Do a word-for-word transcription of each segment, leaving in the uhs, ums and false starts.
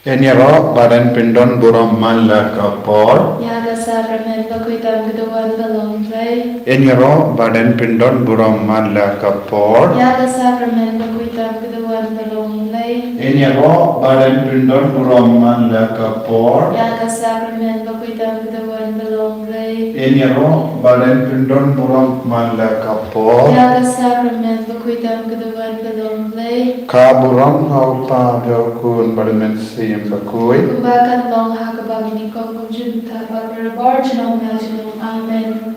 Yn ïaroh ba yn pyndon burom man la ka por. Ïa ka sakramen bakhuid tam ka duwan ba long Blei. Yn ïaroh ba yn pyndon burom man la ka por. Ïa ka sakramen bakhuid tam ka duwan ba long Blei. Yn ïaroh ba yn pyndon burom man la ka por. Ïa ka sakramen bakhuid tam ka duwan ba long Blei. Yn ïaroh ba yn pyndon burom man la ka por. Ïa ka sakramen bakhuid tam ka duwan ba long Blei. Ka burom ha u Kpa bad ha u Khun bad ha u Mynsiem Bakhuid. Kumba ka long ha kaba mynnyngkong, kumjuh mynta bad barabor junom la junom. Amen.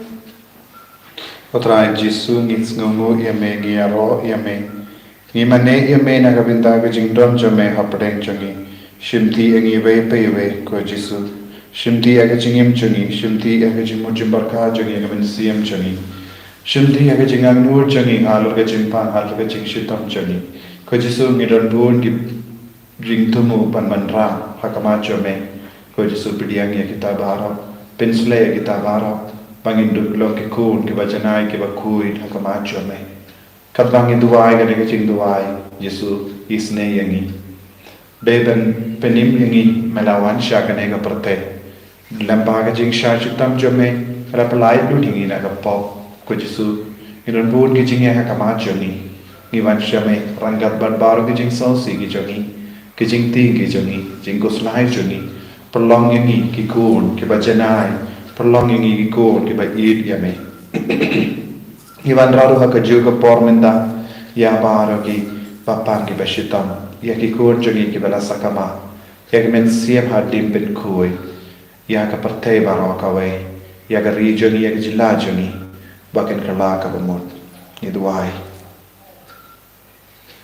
Ko Trai Jisu, ngi sngewnguh ïa me, ngi ïaroh ïa me. Ngi mane ïa me na ka bynta ka jingdon jong me hapdeng jong ngi. Shimti ïa ngi iwei pa iwei, ko Jisu. Shimti ïa ka jingim jong ngi, shimti ïa ka jingmut jingpyrkhat jong ngi, ïa ka mynsiem jong ngi. Shimti ïa ka jingangnud jong ngi halor ka jingpang, halor ka jingshitom jong ngi. Ko Jisu, ngi don bun ki jingthmu ban wanrah ha khmat jong me. Ko Jisu, pdiang ïa kita baroh, pynshlei ïa kita baroh, ba ngin long ki khun kiba janai kiba khuid ha khmat jong me. Katba ngi duwai kane ka jingduwai, Jisu, isynei ïa ngi. Dei ban pynim ïa ngi me la wan sha kane ka pyrthei. Lem bad ka jingshah shitom jong me, la pyllait lut ïa ngi na ka pop. Ko Jisu, ngi don bun ki jingeh ha khmat jong ngi. Ngi wan sha me ryngkat bad baroh ki jingsngewsih ki jong ngi, ki jingtieng ki jong ngi, jingkhuslai jong ngi. Pynlong ïa ngi ki khun kiba janai, pynlong ïa ngi ki khun kiba ïeit ïa me. Ngi wanrah ruh ha kajuh ka por mynta ïa baroh ki bapang kiba shitom, ïa ki khun jong ngi kiba la sakma, ïa ki mynsiem hadim pynkhuid, ïa ka pyrthei baroh kawei, ïa ka ri jong ngi, ïa ka jylla jong ngi, ba kin kylla kaba mut. Ngi duwai.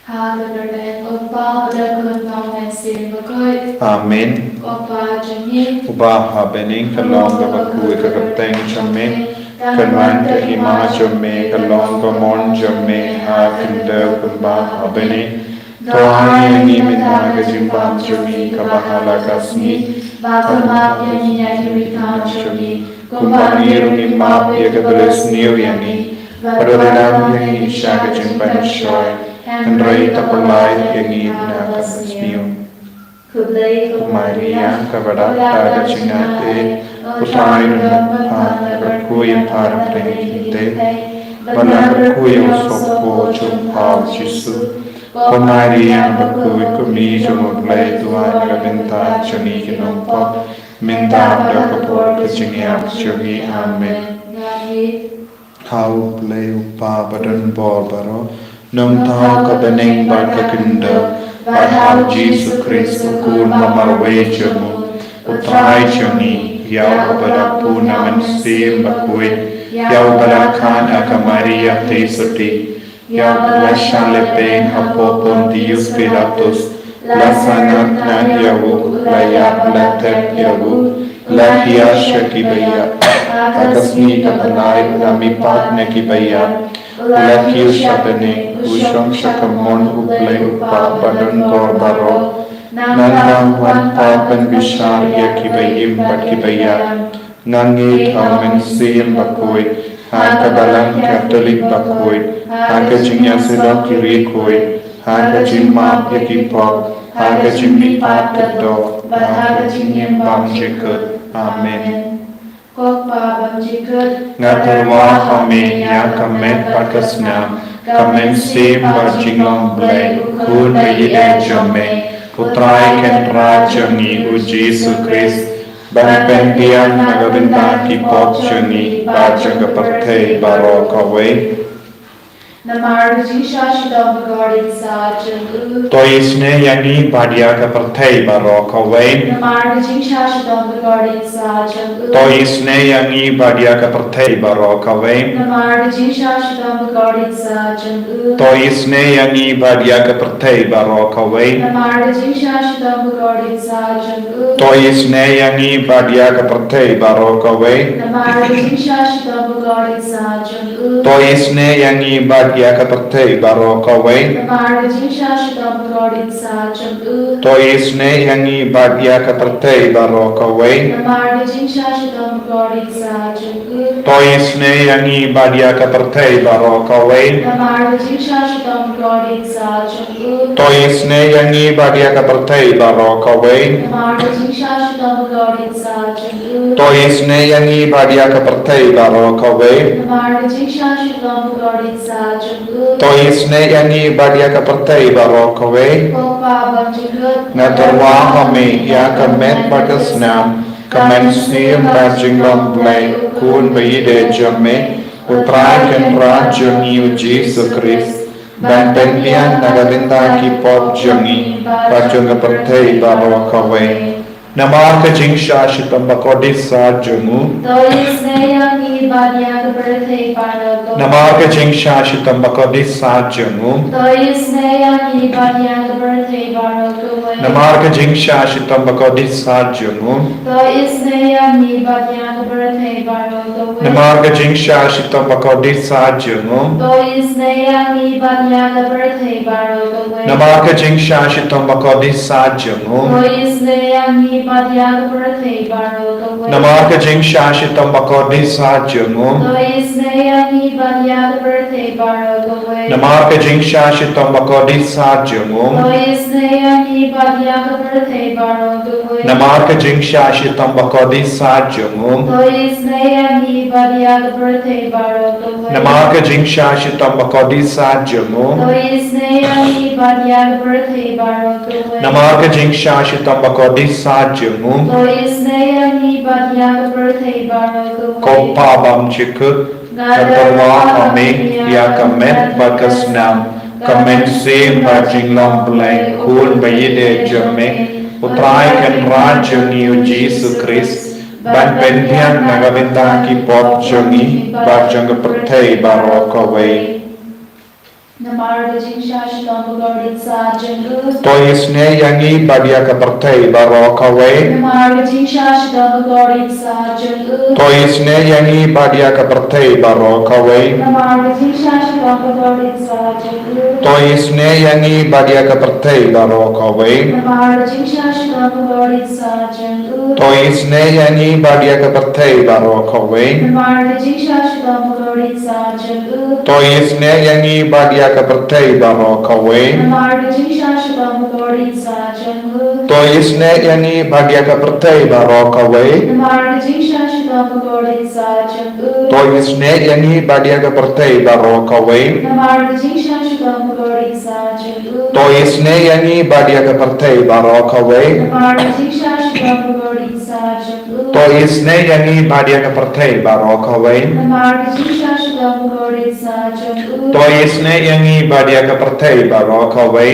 Ha ka kyrteng U Kpa bad U Khun bad U Mynsiem Bakhuid. Amen. Ko Kpa jong ngi, uba ha bneng, ka long kaba khuid ka kyrteng jong me, kan wan ka hima jong me, ka long ka mon jong me ha khyndew kumba ha bneng. To ai ïa ngi mynta ka jingbam jong ngi kaba ha la ka sngi, bad to map ïa ngi ïa ki rukom jong ngi, kumba ngi ruh ngi map ïa kiba riewsniew ïa ngi. Bad to lam ïa ngi sha ka jingpynshoi, hynrei to pyllait ïa ngi na ka sniew. Khublei ko Maria, kaba dap da ka jingaiei, U Trai u don bad pha, la kyrkhu ïa pha hapdeng ki kynthei, bad la kyrkhu ïa u sohpop jong pha U Jisu. Ko Maria bakhuid, ko Kmie jong U Blei, duwai na ka bynta jong ngi ki nongpop, mynta bad ha ka por ka jingïap jong ngi. Amen. Ha U Blei U Kpa badonbor baroh, Nongthaw ka bneng bad ka khyndew, bad ha U Jisu Khrist U Khun ba marwei jong U, U Trai jong ngi, ïa uba la pun na U Mynsiem Bakhuid, ïa uba la khan ha ka Maria Theisotti, ïa uba la shah lehbeiñ hapoh Pontius Pilatus, la sangeh noh ïa u, la ïap, la thep ïa u, la hiar sha kiba ïap, ha ka sngi kaba lai u la mihpat na kiba ïap, u la kiew sha bneng, u shong sha kamon U Blei U Kpa badonbor baroh. Nangta u wan pat ban bishar ïa kiba im bad kiba ïap. Nga ngeit ha U Mynsiem Bakhuid, ha ka Balang Katholik bakhuid, ha ka jingïasyllok ki riewkhuid, ha ka jingmap ïa ki pop, ha ka jingmihpat kyrdoh, bad ha ka jingim bymjukut. Amen. Ko Kpa bymjukut, nga tyrwa ha me ïa ka met bad ka snam, ka mynsiem bad jinglong Blei, U Khun ba ïeit jong me, U Trai Kynrad jong ngi U Jisu Khrist, ban pynbiang na ka bynta ki pop jong ngi bad jong ka pyrthei baroh kawei. Namar ka jingshah shitom bakordit sah jong u. To isynei ïa ngi bad ïa ka pyrthei baroh kawei. Namar ka jingshah shitom bakordit sah jong u. To isynei ïa ngi bad ïa ka pyrthei baroh kawei. Namar ka jingshah shitom bakordit sah jong u. To isynei ïa ngi bad ïa ka pyrthei baroh kawei. Namar ka jingshah shitom bakordit sah jong u. To isynei ïa ngi bad ïa ka pyrthei baroh kawei. Namar ka jingshah shitom bakordit sah jong u. To isynei ïa ngi bad ïa ka pyrthei baroh kawei. Namar ka jingshah shitom bakordit saja jong u. To isynei ïa ngi bad ïa ka pyrthei baroh kawei. Namar ka jingshah shitom bakordit saja jong u. To isynei ïa ngi bad ïa ka pyrthei baroh kawei. Namar ka jingshah shitom bakordit saja jong u. To isynei ïa ngi bad ïa ka pyrthei baroh kawei. Namar ka jingshah shitom bakordit saja jong u. To isynei ïa ngi bad ïa ka pyrthei baroh kawei. Namar ka jingshah shitom bakordit saja jong u. To isynei ïa ngi bad ïa ka pyrthei baroh kawei. Ko Pa bymjukut. Nga tyrwa ha me ïa ka met bad ka snam, ka mynsiem bad jinglong Blei u Khun ba ïeit jong me, u Trai Kynrad jong ngi u Jisu Khrist, ban pynbiang na ka bynta ki pop jong ngi bad jong ka pyrthei baroh kawei. Namar ka jingshah shitom bakordit saja jong u. To isynei ïa ngi bad ïa ka pyrthei baroh kawei. Namar ka jingshah shitom bakordit saja jong u. To isynei ïa ngi bad ïa ka pyrthei baroh kawei. Namar ka jingshah shitom bakordit saja jong u. To isynei ïa ngi bad ïa ka pyrthei baroh kawei. Namar ka jingshah shitom bakordit saja jong u. To isynei ïa ngi bad ïa ka pyrthei baroh kawei. Namar ka jingshah shitom bakordit saja jong u. To isynei ïa ngi bad ïa ka pyrthei baroh kawei. Namar ka jingshah shitom bakordit saja jong u. To isynei ïa ngi bad ïa ka pyrthei baroh kawei. Namar ka jingshah shitom bakordit saja jong u. To isynei ïa ngi bad ïa ka pyrthei baroh kawei. Namar ka jingshah shitom bakordit saja jong u. To isynei ïa ngi bad ïa ka pyrthei baroh kawei. Namar ka jingshah shitom bakordit saja jong u. To isynei ïa ngi bad ïa ka pyrthei baroh kawei. Namar ka jingshah shitom bakordit saja jong u. To isynei ïa ngi bad ïa ka pyrthei baroh kawei. Ko Pa bymjukut. Nga tyrwa ha me ïa ka met bad ka snam, ka mynsiem bad jinglong Blei u Khun ba ïeit jong me, u Trai Kynrad jong ngi u Jisu Khrist, ban pynbiang na ka bynta ki pop jong ngi bad jong ka pyrthei baroh kawei. Namar ka jingshah shitom bakordit saja jong u. To isynei ïa ngi bad ïa ka pyrthei baroh kawei. Namar ka jingshah shitom bakordit saja jong u. To isynei ïa ngi bad ïa ka pyrthei baroh kawei. Namar ka jingshah shitom bakordit saja jong u. To isynei ïa ngi bad ïa ka pyrthei baroh kawei. Namar ka jingshah shitom bakordit saja jong u. To isynei ïa ngi bad ïa ka pyrthei baroh kawei. Namar ka jingshah shitom bakordit saja jong u. To isynei ïa ngi bad ïa ka pyrthei baroh kawei. Namar ka jingshah shitom bakordit saja jong u. To isynei ïa ngi bad ïa ka pyrthei baroh kawei. Namar ka jingshah shitom bakordit saja jong u. To isynei ïa ngi bad ïa ka pyrthei baroh kawei. Namar ka jingshah shitom bakordit saja jong u. To isynei ïa ngi bad ïa ka pyrthei baroh kawei. Namar ka jingshah shitom bakordit saja jong u. To isynei ïa ngi bad ïa ka pyrthei baroh kawei. Namar ka jingshah shitom bakordit saja jong u. To isynei ïa ngi bad ïa ka pyrthei baroh kawei.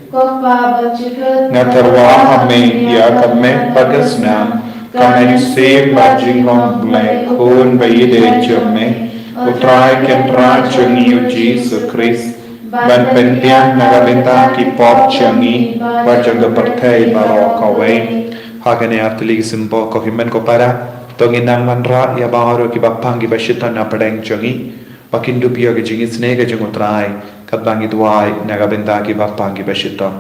Ko Pa bymjukut. Nga tyrwa ha me ïa ka met bad ka snam, ka mynsiem bad jinglong Blei u Khun ba ïeit jong me, u Trai Kynrad jong ngi u Jisu Khrist, ban pynbiang na ka bynta ki pop jong ngi bad jong ka pyrthei baroh kawei. Ha kane artylli ki symbol, ko hynmen ko para, to ngin nang wanrah ïa baroh kiba pang kiba shitom na pdeng jong ngi, ba kin dup ïa ka jingisynei ka jong u Trai, katba ngi duwai na ka bynta kiba pang kiba shitom.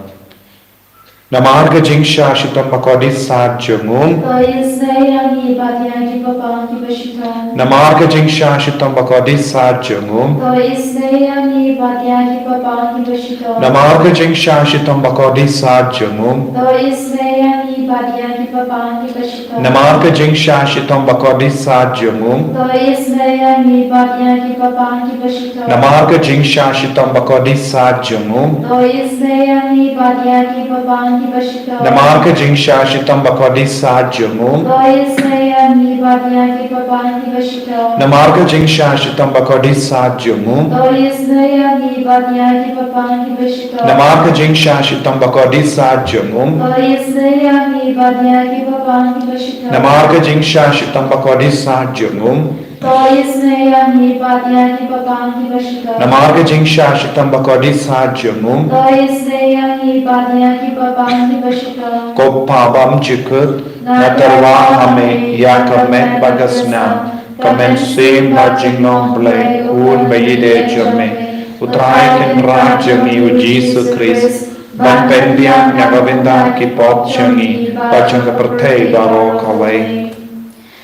Namar ka jingshah shitom bakordit saja jong u. To isynei ïa ngi bad ïa kiba pang kiba shitom. Namar ka jingshah shitom bakordit saja jong u. To isynei ïa ngi bad ïa kiba pang kiba shitom. Namar ka jingshah shitom bakordit saja jong u. To isynei ïa ngi bad ïa kiba pang kiba shitom. Namar ka jingshah shitom bakordit saja jong u. To isynei ïa ngi bad ïa kiba pang kiba shitom. Namar ka jingshah shitom bakordit saja jong u. To isynei ïa ngi bad ïa kiba pang kiba shitom. Namar ka jingshah shitom bakordit saja jong u. To isynei ïa ngi bad ïa kiba pang kiba shitom. Namar ka jingshah shitom bakordit saja jong u. To isynei ïa ngi bad ïa kiba pang kiba shitom. Namar ka jingshah shitom bakordit saja jong u. To isynei ïa ngi bad ïa kiba pang kiba shitom. Namar ka jingshah shitom bakordit saja jong u. To isynei ïa ngi bad ïa kiba pang kiba shitom. Namar ka jingshah shitom bakordit saja jong u. To isynei ïa ngi bad ïa kiba pang kiba shitom. Ko Pa bymjukut, nga tyrwa ha me ïa ka met bad ka snam, Ka mynsiem bad jingnong Blei, un ba ïadei jong me. U Trai Kynrad jong ngi u Jisu Khrist, ban pynbiang ïa ka bynta ki pop jong ngi bad jong ka pyrthei baroh kawei.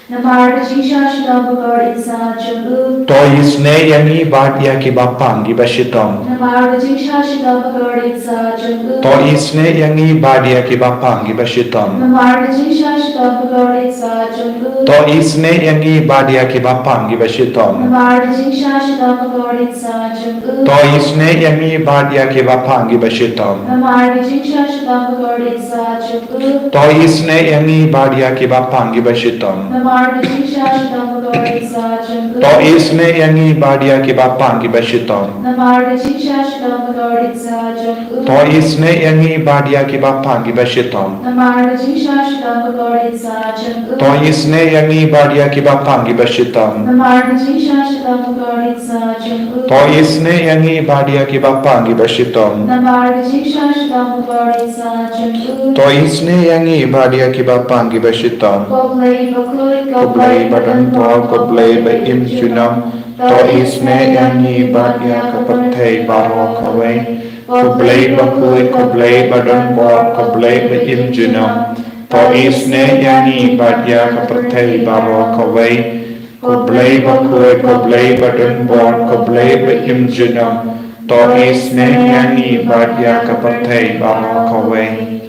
Namar ka jingshah shitom bakordit sa jong u. To isynei ïa ngi bad ïa kiba pang kiba shitom. Namar ka jingshah shitom bakordit sa jong u. To isynei ïa ngi bad ïa kiba pang kiba shitom. Namar ka jingshah shitom bakordit sa jong u. To isynei ïa ngi bad ïa kiba pang kiba shitom. Namar ka jingshah shitom bakordit sa jong u. To isynei ïa ngi bad ïa kiba pang kiba shitom. Namar ka jingshah shitom bakordit sa jong u. To isynei ïa ngi bad ïa kiba pang kiba shitom. Namar ka jingshah shitom bakordit sa jong u. To isynei ïa ngi bad ïa kiba pang kiba shitom. Namar ka jingshah shitom bakordit sa jong u. To isynei ïa ngi bad ïa kiba pang kiba shitom. Namar ka jingshah shitom bakordit sa jong u. To isynei ïa ngi bad ïa kiba pang kiba shitom. Namar ka jingshah shitom bakordit sa jong u. To isynei ïa ngi bad ïa kiba pang kiba shitom. Namar ka jingshah shitom bakordit sa jong u. To isynei ïa ngi bad ïa kiba pang kiba shitom. Ko Blei bakhuid, ko Blei badonbor, ko Blei ba im junom. To isynei ïa ngi bad ïa ka pyrthei baroh kawei. Ko Blei bakhuid, ko Blei badonbor, ko Blei ba im junom. To isynei ïa ngi bad ïa ka pyrthei baroh kawei. Ko Blei bakhuid, ko Blei badonbor, ko Blei ba im junom. To isynei ïa ngi bad ïa ka pyrthei baroh kawei.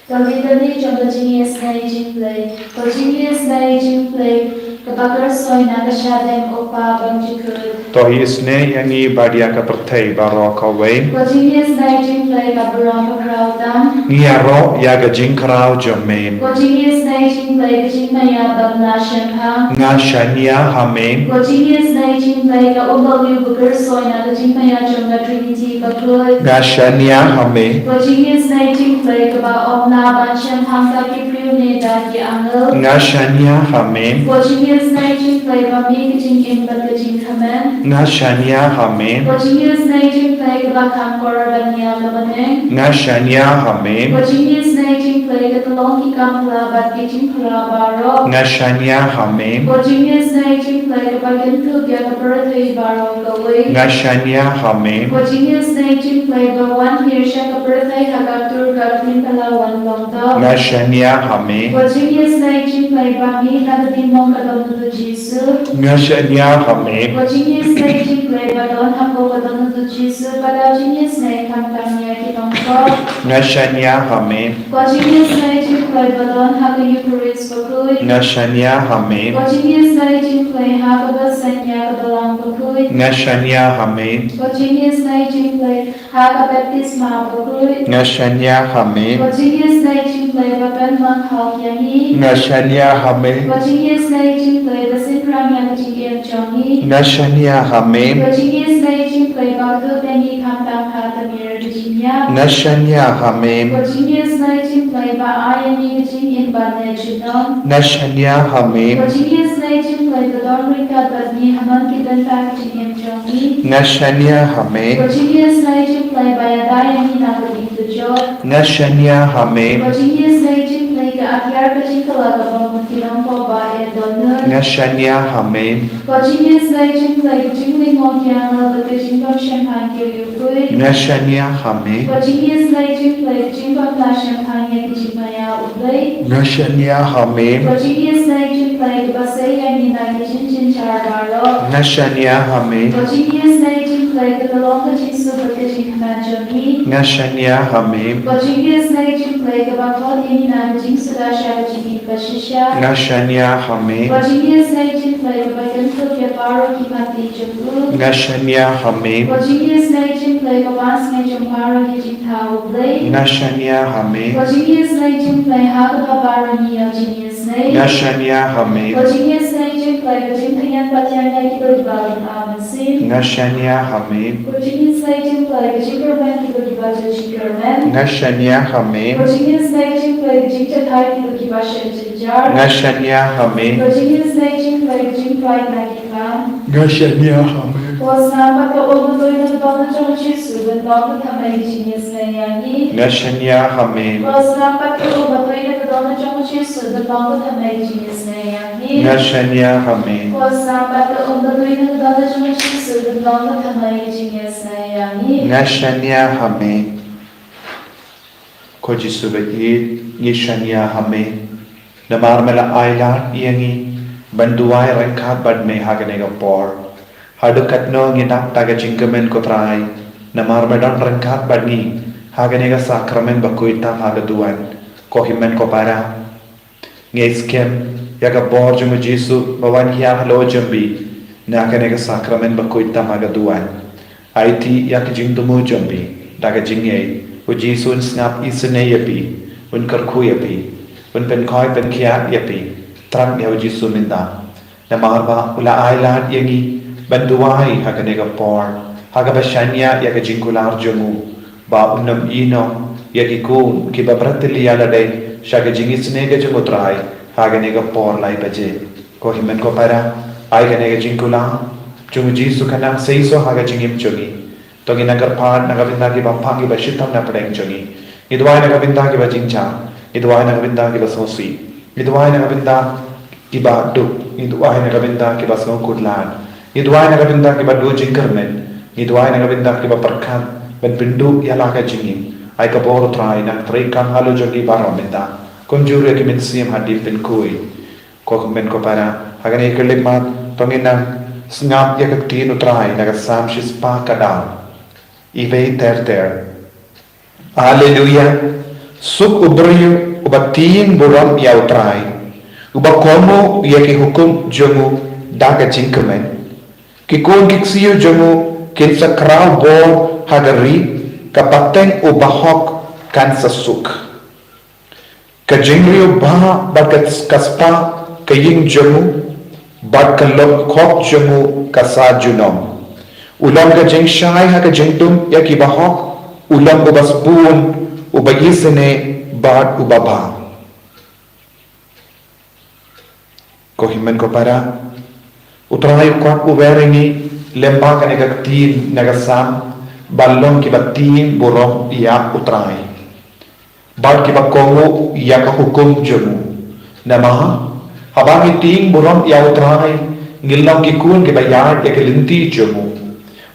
Ka litany jong ka jingïasynei jong U Blei. Ka jingïasynei jong U Blei kaba kyrshoi na ka shadem U Kpa bymjukut. To isynei ïa ngi bad ïa ka pyrthei baroh kawei. Ka jingïasynei jong U Blei ka burom bakhraw tam. Ngi ïaroh ïa ka jingkhraw jong me. Ka jingïasynei jong U Blei ka jingmaïa bym lah shemphang. Nga shaniah ha me. Ka jingïasynei jong U Blei ka umbaliew ba kyrshoi na ka jingmaïa jong ka Trinity bakhuid. Nga shaniah ha me. Ka jingïasynei jong U Blei kaba ym lah ban shemphang da ki briew ne da ki angel. Nga shaniah ha me. Ka jingïasynei jong U Blei ba mih ka jingim bad ka jingkmen. Nga shaniah ha me. Ka jingïasynei jong U Blei kaba kham kor ban ïa ka bneng. Nga shaniah ha me. Ka jingïasynei jong U Blei ka tyllong ki kam phla bad ki jingphla baroh. Nga shaniah ha me. Ka jingïasynei jong U Blei kaba kynthup ïa ka pyrthei baroh kawei. Nga shaniah ha me. Ka jingïasynei jong U Blei ba wan hiar sha ka pyrthei ha ka tur ka kynthei la wan long doh. Nga shaniah ha me. Ka jingïasynei jong U Blei ba mih na ka diengmong ka dong u Jisu. Nga shaniah ha me. Ka jingïasynei jong U Blei ba don ha ko ka dong u Jisu, ba da jingïasynei khamtam ïa ki nongpop. Nga shaniah ha me. Ka jingïasynei jong U Blei ba don ha ka Eukharist bakhuid. Nga shaniah ha me. Ka jingïasynei jong U Blei ha kaba seng ïa ka Balang bakhuid. Nga shaniah ha me. Ka jingïasynei jong U Blei ha ka baptisma bakhuid. Nga shaniah ha me. Ka jingïasynei jong U Blei ba pynmang halor ïa ngi. Nga shaniah ha me. Ka jingïasynei jong U Blei ba synrang ïa ka jingim jong ngi. Nga shaniah ha me. Ka jingïasynei jong U Blei ba kdup ïa ngi khamtam ha ka mir ka jingïap. Nga shaniah ha me. Ka jingïasynei jong U Blei ba ai ïa ngi ka jingim ba ne junom. Nga shaniah ha me. Ka jingïasynei jong U Blei ba don ryngkat bad ngi ha man ki bynta ka jingim jong ngi. Nga shaniah ha me. Ka jingïasynei jong U Blei ba ïada ïa ngi na ka dujok. Nga shaniah ha me. Ka jingïasynei jong U Blei ka ap ïa ka jingkylla ka bym mut ki nongpop ba ïa dohnud. Nga shaniah ha me. Ka jingïasynei jong U Blei ka jinglyngngoh ki angel bad ka jingbym shemphang ki riewkhuid. Nga shaniah ha me. Ka jingïasynei jong U Blei ka jingbym lah shemphang ïa ka jingmaïa U Blei. Nga shaniah ha me. Ka jingïasynei jong U Blei kaba sei ïa ngi na ki jingjynjar baroh. Nga shaniah ha me. Ka jingïasynei jong U Blei ka long ka jingsuk bad ka jingkmen jong ngi. Nga shaniah ha me. Ka jingïasynei jong U Blei kaba khot ïa ngi na ka jingsuda sha ka jingim bashisha. Nga shaniah ha me. Ka jingïasynei jong U Blei kaba kynthup ïa baroh ki matti jong u. Nga shaniah ha me. Ka jingïasynei jong U Blei kaba sngewthuh baroh ki jingthaw U Blei. Nga shaniah ha me. Ka jingïasynei jong U Blei ha kaba baroh ngi ïoh jingïasynei. Nga shaniah ha me. Ka jingïasynei jong U Blei ka jingpynïap bad jingïaid kiba ïeit bad ka mynsiem. Nga shaniah ha me. Ka jingïasynei jong U Blei ka jingkyrmen kiba ïeit bad ka jingkyrmen. Nga shaniah ha me. Ka jingïasynei jong U Blei ka jingjahthait kiba ïeit bad ka jingjynjar. Nga shaniah ha me. Ka jingïasynei jong U Blei ka jingpynlait na ki phang. Nga shaniah ha me. Ka snam bad ka um ba thoh na ka dohnud jong u Jisu, ban long ka thymmei ka jingïasynei ïa ngi. Nga shaniah ha me. Ka snam bad ka um ba thoh na ka Nga shaniah ha me. Ko Sam, bad ka umdon na ka dohnud jong u Jisu, don ka thymmai ka jingïaseng ïa ngi. Nga shaniah ha me. Ko Jisu ba ïeit, ngi shaniah ha me. Namar me la ailad ïa ngi ban duwai ryngkat bad me ha kane ka por. Haduh katno ngi nang da ka jingkmen, ko Trai, namar me don ryngkat bad ngi ha kane ka sakramen ba khuid tam ha ka duwan. Ko hynmen ko para, ngi skhem ïa ka bor jong u Jisu ba wan hiar halor jong phi na kane ka sakramen ba khuid tam ha ka duwan. Aiti ïa ka jingthmu jong phi da ka jingïeit. U Jisu un sngap isynei ïa phi, un kyrkhu ïa phi, un pynkhoi pynkhiah ïa phi. Thrang ïa u Jisu mynta. Namar ba u la ailad ïa ngi ban duwai ha kane ka por, ha kaba shaniah ïa ka jingkular jong u, ba un ym ïehnoh ïa ki khun kiba bret tylli ïa lade sha ka jingisynei ka jong u Trai ha kane ka por lai baje. Ko hynmen ko para, ai kane ka jingkular jong u Jisu kan nang seisoh ha ka jingim jong ngi. To ngin nang kyrpad na ka bynta kiba pang kiba shitom na pdeng jong ngi. Ngi duwai na ka bynta kiba jynjar. Ngi duwai na ka bynta kiba sngewsih. Ngi duwai na ka bynta kiba duk. Ngi duwai na ka bynta kiba sngewkhuslai. Ngi duwai na ka bynta kiba duh jingkyrmen. Ngi duwai na ka bynta kiba pyrkhat ban pynduh ïa la ka jingim. Ai ka bor, Trai, nang trei kam halor jong ngi baroh mynta, kumjuh ruh ïa ki mynsiem hadien pynkhuid. Ko hynmen ko para, ha kane ka khyllipmat to ngin nang sngap ïa ka ktien u Trai na ka Salm shispah khatdaw. Iwei ter ter. Haleluya. Suk u briew uba tieng burom ïa u Trai, uba kohnguh ïa ki hukum jong u da ka jingkmen. Ki khun ki ksiew jong u kin sa khraw bor ha ka ri, ka pateng u bahok kan sa suk. Ka jingriewbha bad ka, ka spah ka ïing jong u, bad ka lok khop jong u ka sa junom. U long ka jingshai ha ka jingdum ïa ki bahok, u long uba sbun, uba isynei bad uba bha. Ko hynmen ko para, u Trai u kwah u wer ïa ngi lyngba kane ka ktien na ka Salm, ba long kiba tieng burom ïa u Trai, bad kiba kohnguh ïa ka hukum jong u. Namar haba ngi tieng burom ïa u Trai, ngi long ki khun kiba ïaid ïa ka lynti jong u.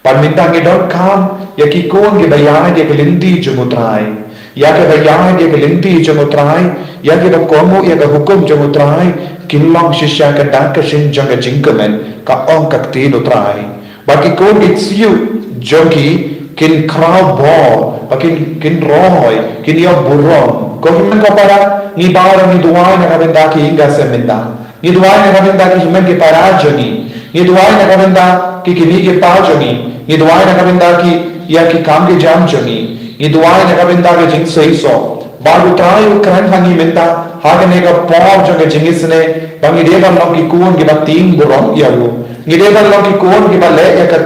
Bad mynta ngi donkam ïa ki khun kiba ïaid ïa ka lynti jong u Trai. Ïa kiba ïaid ïa ka lynti jong u Trai, ïa kiba kohnguh ïa ka hukum jong u Trai, kin long shisha ka dak ka shin jong ka jingkmen, ka ong ka ktien u Trai. Bad ki khun ki ksiew jong ki kin khraw bor, bad kin, kin roi, kin ïoh burom. Ko hynmen ko para, ngi baroh ngi duwai na ka bynta ki ïing ki sem mynta. Ngi duwai na ka bynta ki hynmen ki para jong ngi. Ngi duwai na ka bynta ki kmie ki kpa jong ngi. Ngi duwai na ka bynta ki, ïa ki kam ki jam jong ngi. Ngi duwai na ka bynta ki jingseisoh. Ba u Trai u kren ha ngi mynta ha kane ka por jong ka jingisynei, ba ngi dei ban long ki khun kiba tieng burom ïa u. Ngi dei ban long ki khun kiba leh ïa ka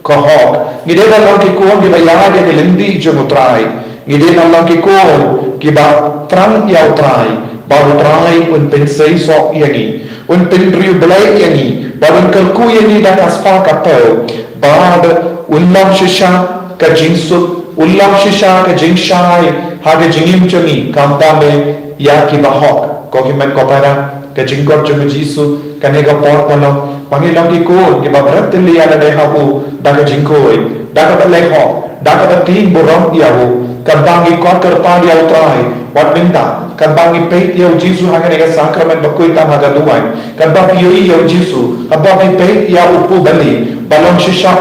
ka hok. Ngi dei ban long ki khun kiba ïaid ïa ka lynti jong u Trai. Ngi dei ban long ki khun kiba thrang ïa u Trai, ba u Trai un pynseisoh ïa ngi, un pynriewblei ïa ngi, ba un kyrkhu ïa ngi da ka spah ka thew, ba un long shisha ka jingsuk, un long shisha ka jingshai ha ka jingim jong ngi, khamtam eh ïa kiba hok. Ko hynmen ko para, ka jingkyrkhu jong u Jisu kane ka por ka long ba ngi long ki khun kiba bret tylli ïa lade ha u da ka jingkhuid, da kaba leh hok, da kaba tieng burom ïa u. Katba ngi khot kyrpad ïa u Trai wat mynta, katba ngi peit ïa u Jisu ha kane ka sakramen ba khuid tam ha ka duwan, katba ngi ïohi ïa u Jisu, katba ngi peit ïa u pubali, ba long shisha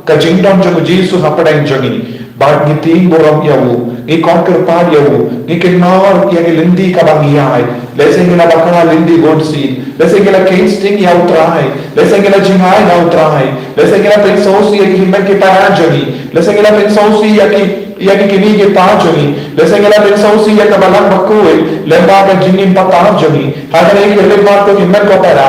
ka jingdon jong u Jisu hapdeng jong ngi. Bad ngi tieng burom ïa u, ngi khot kyrpad ïa u, ngi kynmaw ïa ki lynti kaba ngi ïaid. Lehse ngi la bakla lynti bun sien, lehse ngi la kheiñ sting ïa u Trai, lehse ngi la jingai na u Trai, lehse ngi la pynsngewsih ïa ki hynmen ki para jong ngi, lehse ngi la pynsngewsih ïa ki, ïa ki kmie ki kpa jong ngi, lehse ngi la pynsngewsih ïa ka Balang Bakhuid lyngba ka jingim patar jong ngi. Ha kane ka khyllipmat ko hynmen ko para,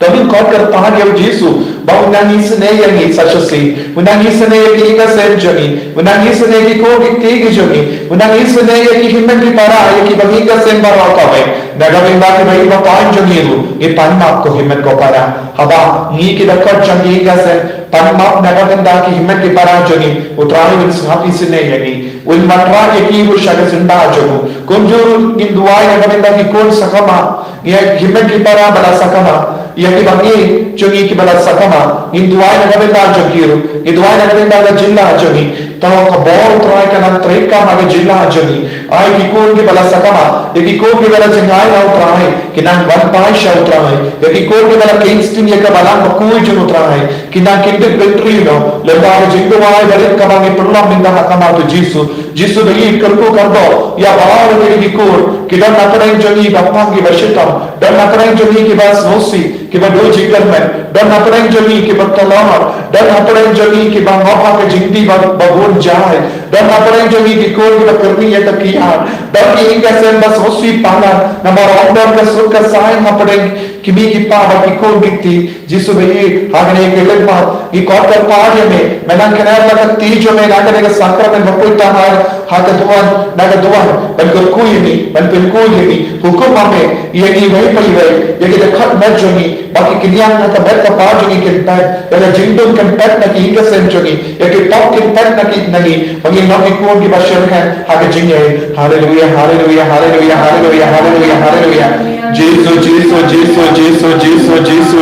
To ngin khot kyrpad ïa u Jisu ba un nang isynei ïa ngi sa shisien, un nang isynei ïa ki ïing ki sem jong ngi, un nang isynei ïa ki khun ki kti ki jong ngi, un nang isynei ïa ki hynmen ki para, ïa kiba ïing ki sem baroh kawei. Na ka bynta kiba ïeit ba pan jong ngi ruh, ngi pan map ko hynmen ko para. Haba ngi ki dkhot jong ki ïing ki sem pan map na ka bynta ki hynmen ki para jong ngi, U Trai un sngap isynei ïa ngi, un wanrah ïa ki ruh sha ka jingbha jong u. Kumjuh ruh ngin duwai na ka bynta ki khun sakma, ïa ki hynmen ki para ba la sakma, ïa kiba ïeit jong ngi kiba la sakma, ngin duwai na ka bynta jong ki ruh, ngin duwai na ka bynta ka jylla jong ngi. To ka bor U Trai kan nang treikam ha ka jylla jong ngi. Ai ki khun kiba la sakma, ïa ki khun kiba la jngai na U Trai, kin nang wan phai sha U Trai. Ïa ki khun kiba la khein sting ïa ka balang bakhuid jong U Trai, kin nang kyndit bynriew noh lyngba ka jingduwai barit kaba ngi pynlong mynta ha khmat U Jisu. Jisu ba ïeit, kyrkhu kyrdoh ïa baroh ki khun, ki don na pdeng jong ngi ba pang kiba shitom, don na pdeng jong ngi kiba sngewsih, kiba duh jingkyrmen, don na pdeng jong ngi kiba tlot, don na pdeng jong ngi kiba ngop ha ka jingdih ba, ba bun jai, don na pdeng jong ngi ki khun kiba kyrni ïa ka kiad, don ki ïing ki sem ba sngewsih palat namar ym don ka suk ka saiñ ha pdeng ki mei ki pa bad ki khun ki kti. Jisu ba ïeit, ha kane ka khyllipmat ngi khot kyrpad ïa me, me nang kynnoh la ka kti jong me na kane ka sakramen bakhuid tam ha, ha ka duwan, na ka duwan, ban kyrkhu ïa ngi, ban pynkup ïa ngi, hukum ma me ïa ngi iwei pa iwei, ïa ki dkhot met jong ngi, ba ki kynriah na ka met ka pa jong ngi kin peit, ïa ka jingdum kan peit na ki ïing ki sem jong ngi, ïa ki pop kin peit na ki, na ngi, ba ngin long ki khun kiba shyrkhei ha ka jingïeit. Haleluia, haleluia, haleluia, haleluia, haleluia, haleluia. Jisu, Jisu, Jisu, Jisu, Jisu,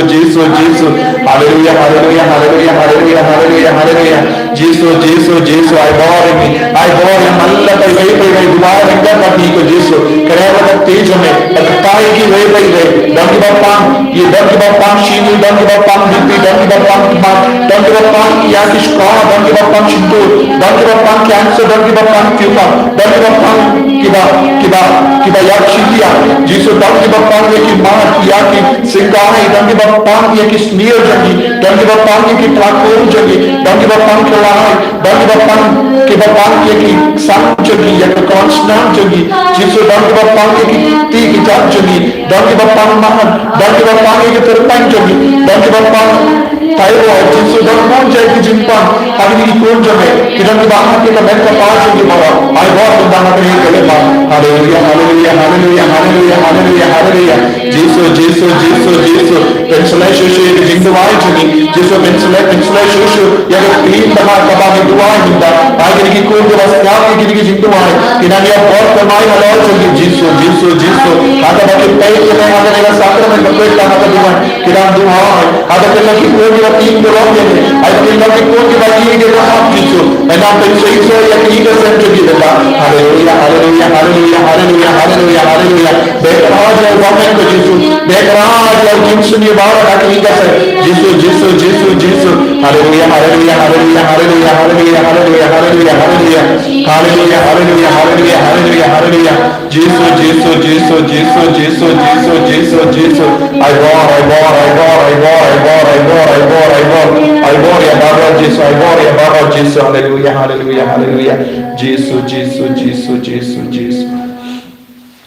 Jisu, Jisu. Haleluia, haleluia, haleluia, haleluia, haleluia, haleluia. Jisu, Jisu, Jisu, ai bor ïa ngi, ai bor ïa man la ka iwei pa iwei, duwai ryngkat bad ngi ko Jisu. Kren la ka kti jong me, la ka kti kiwei pa iwei. Don kiba pang, ki don kiba pang shini, don kiba pang B P, don kiba pang khmat, don kiba pang ïa ki shkor, don kiba pang shyntur, don kiba pang cancer, don kiba pang tumor, don kiba pang kiba, kiba, kiba ïap shi liang. Jisu, don kiba pang ïa ki mat, ïa ki syngkai, don kiba pang ïa ki snier jong ngi, don kiba pang ïa ki pla kur jong ngi, don kiba pang kyllai, don kiba pang, kiba pang ïa ki sang jong ngi, ïa ka khon shnong jong ngi. Jisu, don kiba pang ïa ki kti ki jait jong ngi, don kiba pang maham, don kiba pang ïa ki tyrpeng jong ngi, don kiba pang thyroid. Jisu, don bun jait ki jingpang ha kine ki khun jong me, ki don kiba hap ïa ka met ka pa jong ngi baroh. Ai bor mynta ha kane ka khyllipmat. Haleluia, haleluia, haleluia, haleluia, haleluia, haleluia. Jisu, Jisu, Jisu, Jisu. Pynshlei shuh shuh ïa ka jingduwai jong ngi. Jisu, pynshlei, pynshlei shuh shuh ïa ka kti ba kaba ngi duwai mynta. Ai kine ki khun kiba sngap ïa kine ki jingduwai, ki nang ïoh bor thymmai halor jong ngi. Jisu, Jisu, Jisu. Ha kaba ki peit ïa me ha kane ka sakramen bakhuid tam ha ka duwan, ki nang duwai. Ha kaba ki long ki khun kiba tieng duh lok ïa me, ai ki long ki khun kiba ïeit ïa ka hok, Jisu. Me nang pynseisoh ïa ki ïing ki sem jong ki mynta. Haleluia, haleluia, haleluia, haleluia, haleluia, haleluia. Beh kyrhai ïa u bymman ko Jisu. Beh kyrhai ïa u jingsngewbha ha ki ïing ki sem. Jisu, Jisu, Jisu, Jisu. Haleluia, haleluia, haleluia, haleluia, haleluia, haleluia, haleluia, haleluia. Haleluia, haleluia, haleluia, haleluia, haleluia. Jisu, Jisu, Jisu. Ai bor, ai bor, ai bor, ai bor, ai bor, ai bor, ai bor. Ai bor ïa baroh Jisu, ai bor ïa baroh Jisu. Haleluia, haleluia, haleluia. Jisu, Jisu, Jisu, Jisu, Jisu.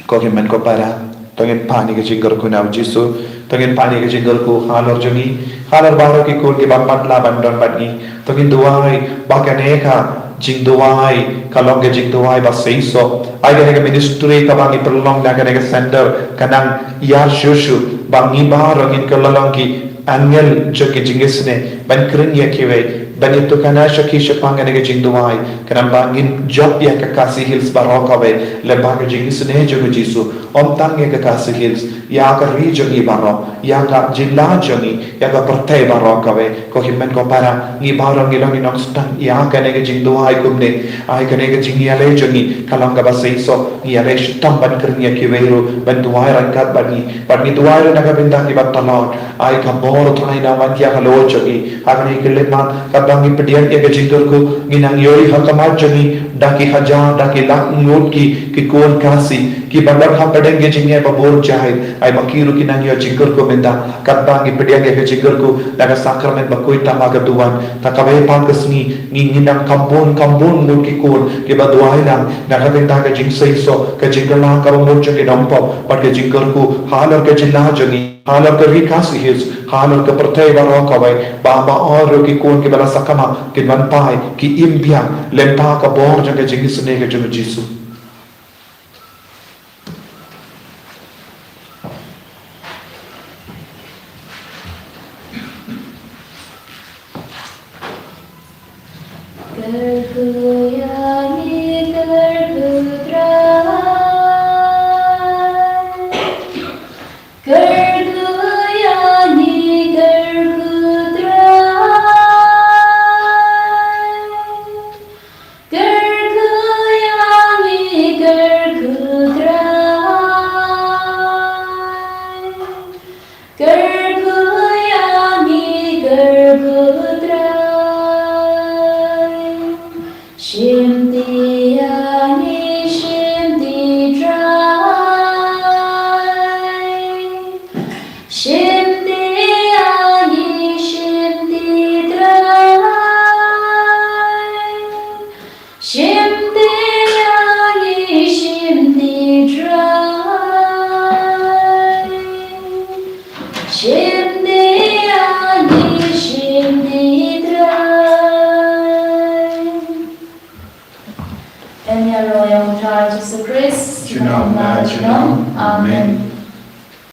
Ko hynmen ko para, to ngin pan ïa ka jingkyrkhu na u Jisu, to ngin pan ïa ka jingkyrkhu halor jong ngi, halor baroh ki khun kiba matlah ban don bad ngi. To ngin duwai ba kane ka jingduwai ka long ka jingduwai ba seisoh. Ai kane ka ministry kaba ngi pynlong na kane ka center ka nang ïar shuh shuh, ba ngi baroh ngin kylla long ki angel jong ka jingisynei ban kren ïa kiwei, ban ïatukana sha ki shaphang kane ka jingduwai. Khnang ba ngin jop ïa ka Khasi Hills baroh kawei lyngba ka jingisynei jong u Jisu. Ym tang ïa ka Khasi Hills, ïa ka ri jong ngi baroh, ïa ka jylla jong ngi, ïa ka pyrthei baroh kawei. Ko hynmen ko para, ngi baroh ngi long ki nongstad ïa kane ka jingduwai kumne. Ai kane ka jingïaleh jong ngi ka long kaba seisoh, ngi ïaleh shitom ban kren ïa kiwei ruh ban duwai ryngkat bad ngi, bad ngi duwai ruh na ka bynta kiba tlot. Ai ka bor Trai nang wan ïa halor jong ngi. Ha kane ka khyllipmat katba ngi pdiang ïa ka jingkyrkhu, ngi nang ïohi ha khmat jong ngi da ki hajar, da ki lak ngut ki, ki khun Khasi kiba don hapdeng ka jingeh ba bun jait. Ai ba ki ruh ki nang ïoh jingkyrkhu mynta katba ngi pdiang ïa ka jingkyrkhu da ka sakramen bakhuid tam ha ka duwan. Ta kawei pat ka sngi ngi, ngi nang kham bun, kham bun ngut ki khun kiba duwai lang na ka bynta ka jingseisoh, ka jingkylla kaba mut jong ki nongpop bad ka jingkyrkhu halor ka jylla jong ngi. Halor ka Ri Khasi Hills, halor ka pyrthei baroh kawei, ba, ba ong ruh ki khun kiba la sakma kin wan phai, ki im biang lyngba ka bor jong ka jingisynei ka jong u Jisu. Kyrkhu ïa ngi, kyrkhu Trai. Kyrkhu ïa ngi, kyrkhu Trai. Kyrkhu ïa ngi, kyrkhu Trai. Kyrkhu ïa ngi, kyrkhu Trai. Shimti ïa ngi, shimti Trai. Shimti ïa ngi, shimti Trai. Shimti ïa ngi, shimti Trai. Shimti ïa ngi, shimti Trai. Ïa ngi ïa la ïa u Trai Jisu Khrist. Junom la junom. Amen.